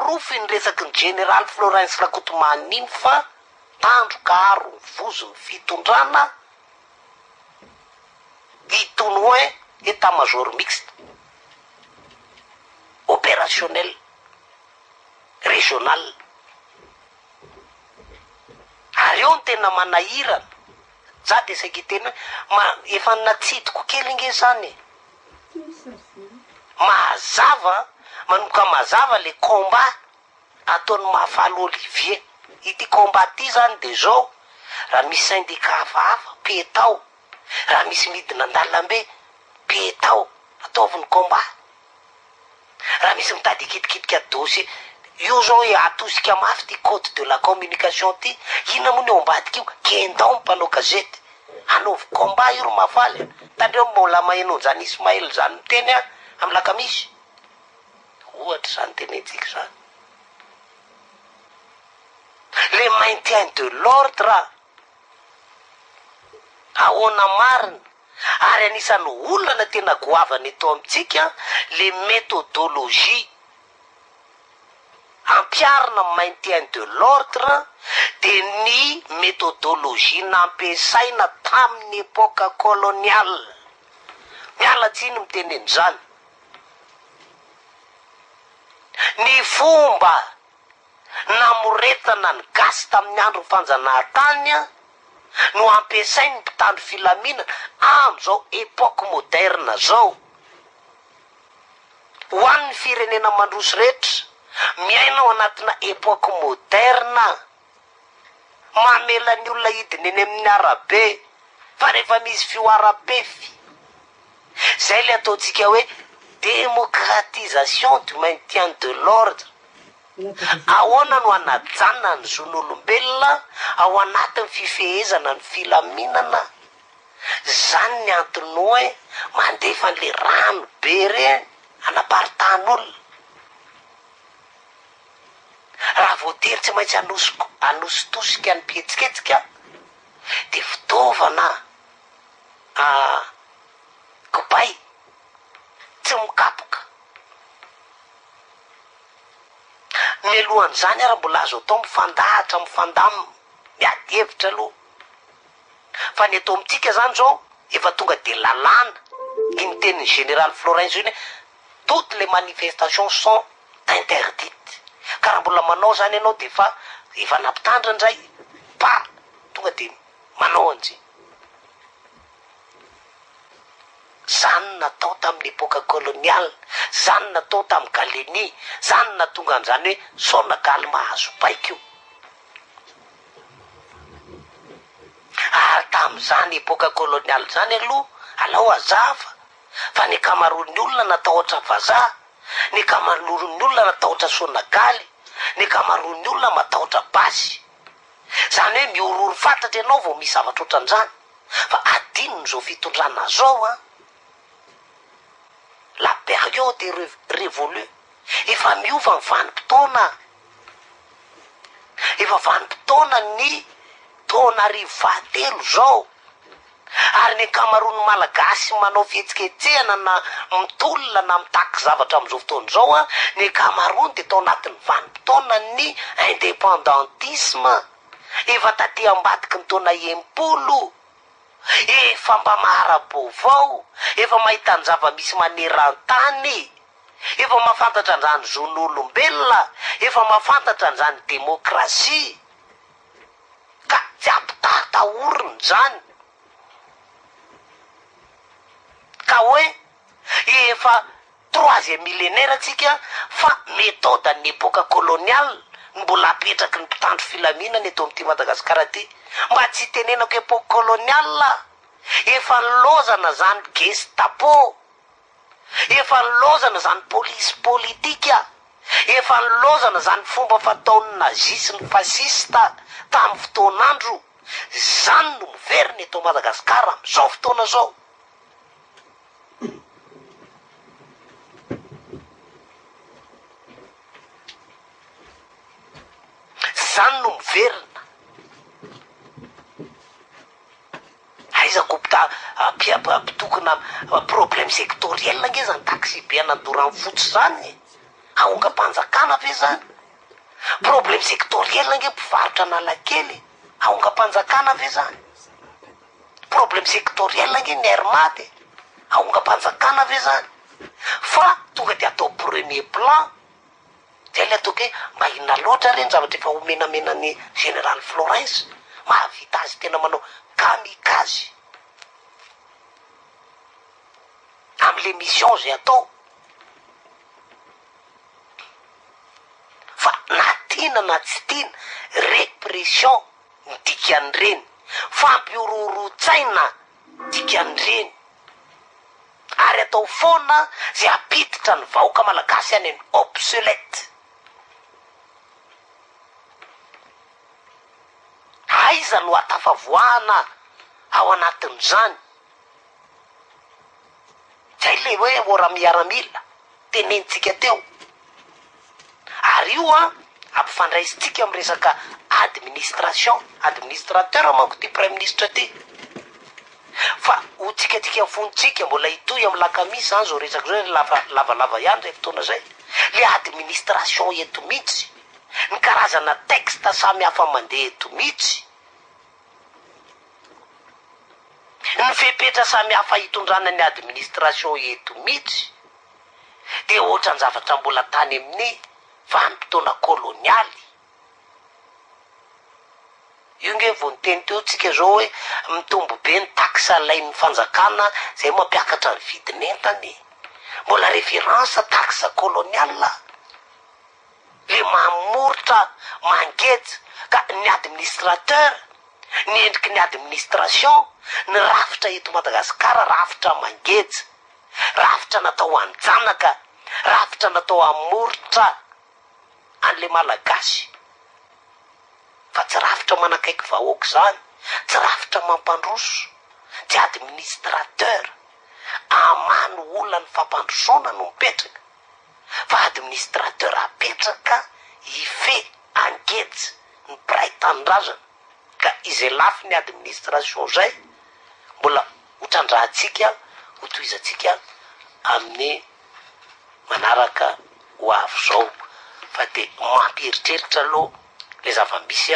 Manaporofo iny resaky ny Jeneraly Florens Rakotomanina iny fa tandroka aro ny vozon'ny fitondrana itony hoe Etat Major Mixte Opérationnel Régional. Ary eo no tena manahirana. Za dia saika hiteny hoe ma efa natsidiko kely nge zany e. Mazava an, manomboka mazava le combat ataon'i Mahafaly Olivier. Ity combat ity zany dia zao, raha misy syndicat hafahafa, petao. Raha misy midina an-dalambe, petao, ataovy ny combat. Raha misy mitady hikitikitika dossier, io zao e atosika mafy ty code de la communication ty, inona moa ny ao ambadika io, kendao ny mpanao gazety, anaovy combat io ry Mahafaly a, tandremo mbola maheno an'izany Ismaël zany miteny a, amin'ny lakamisy, ohatra izany tenentsika izany. Le maintien de l'ordre ahoana marina? Ary anisan'ny olana tena goavana eto amintsika le méthodologie ampiharina maintien de l'ordre de ny méthodologie nampiasaina tamin'ny époque coloniale. Miala tsiny miteny an'izany. Ny fomba namoretana ny gasy tamin'ny andron'ny fanjanahantany no ampiasain'ny mpitandro filaminana amin'izao époque moderne zao. Ho an'ny firenena mandroso rehetra, miaina ao anatina époque moderne, mamela ny olona hidina eny amin'ny arabe fa rehefa misy fihoaram-pefy, zay le ataontsika hoe démocratisation du maintien de l'ordre. Ahoana no hanajana ny zon'olombelona ao anatin'ny fifehezana ny filaminana? Zany ny antony hoe mandefa an'le rano be reny anaparitahan'olona. Raha voatery tsy maintsy hanositosika ny mpihetsiketsika dia fitaovana kibay tsy mikapoka. Mialohan'izany ary mbola azo atao mifandahatra, mifandamina, miady hevitra aloha. Fa ny eto amintsika izany izao efa tonga dia lalàna, iny tenin'ny Général Florens iny hoe toutes les manifestations sont interdites. Ka raha mbola manao izany ianao dia efa efa nampitandrina indray, pa! tonga dia manao an'izay. Zany no natao tamin'ny epoka coloniale, zany no natao tamin'ny Gallieni, zany no nahatonga an'izany hoe Sonagal mahazo baiko io. Ary tamin'izany epoka coloniale izany aloha, alao hazava fa ny ankamaroan'ny olona natahotra vazaha, ny ankamaroan'ny olona natahotra Sonagaly, ny ankamaroan'ny olona matahotra basy. Zany hoe mihorohoro fatratra ianao vao misy zavatra ohatran'izany. Fa adinony zao fitondrana zao an! La période est révolue, efa miova ny vanim-potoana, efa vanim-potoana ny taona arivo fahatelo zao, ary ny ankamaroan'ny Malagasy manao fihetsiketsehana na mitolona na mitaky zavatra amin'izao fotoana izao an, ny ankamaroany dia tao anatin'ny vanim-potoanan'ny indépendantisme. Efa taty ambadiky ny taona 60, efa mba mahara-baovao, efa mahita ny zava-misy maneran-tany, efa mahafantatra an'izany zon'olombelona, efa mahafantatra an'izany demokrasia, ka tsy ampitahatahorina izany. Ka hoe efa Troisième millénaire tsika fa méthode an'ny époque coloniale no mbola apetraky ny mpitandro filaminana eto amin'ity Madagasikara ity. Mba tsy hitenenako époque coloniale aho. Efa nilaozana zany Gestapo, efa nilaozana zany police politique, efa nilaozana zany fomba fataon'ny nazi sy ny fasciste tamin'ny fotoan'andro. Zany no miverina eto Madagasikara amin'izao fotoana zao. Zany no miverina. Aiza ko mpitokona problème sectoriel ange zany taxi be an'Andoranfotsy zany e. Haongam-panjakana ve zany? Problème sectoriel ange mpivarotra Analakely e! Ahongam-panjakana ve zany? Problème sectoriel ange ny Air Mad e! Ahongam-panjakana ve zany? Fa tonga de atao premier plan, zay le ataoko hoe mba inona loatra re ny zavatra efa omenamenan'i Général Florens mahavita azy tena manao kamikaze amle mission zay atao. Fa na tiana na tsy tiana, repression ny dikan'ireny, fampihorohoron-tsaina dikan'ireny, ary atao foana izay hampiditra ny vahoaka malagasy any amin'ny obsolète. Aiza no hatafavoahana ao anatin'izany? Zay le hoe ora miaramila tenenintsika teo. Ary io an, ampifandraisintsika amin'ny resaka administration, administrateur manko ity praiminisitra ity. Fa ho tsikatsika fontsika mbola hitohy amin'ny lakamisy zany zao resaka zao, lava lavalava ihany zay fotoana zay. Le administration eto mihitsy, ny karazana texte samy hafa mandeha eto mihitsy. Ny fepetra samihafa hitondrana ny administration eto mitsy dia ohatran-javatra mbola tany amin'ny vanim-potoana kolonialy. Io nge vao niteny teo tsika zao hoe mitombo be ny taxe alain'ny fanjakana zay mampiakatra ny vidin'entana e. Mbola référence taxe coloniale le mamoritra mangeja ka ny administrateur ny endriky ny administration, ny rafitra eto Madagasikara rafitra mangeja, rafitra natao hanjanaka, rafitra natao hamoritra an'le Malagasy fa tsy rafitra manakaiky vahoaka izany, tsy rafitra mampandroso, tsy administrateur hamaha ny olan'ny fampandrosoana no mipetraka fa administrateur apetraka hifehy hangeja ny mpiray tanindrazana ka izay lafiny administration zay mbola ho trandrahantsika ho tohizantsika amin'ny manaraka ho avy zao fa de mampieritreritra aloha le zava-misy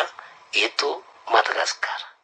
eto Madagasikara.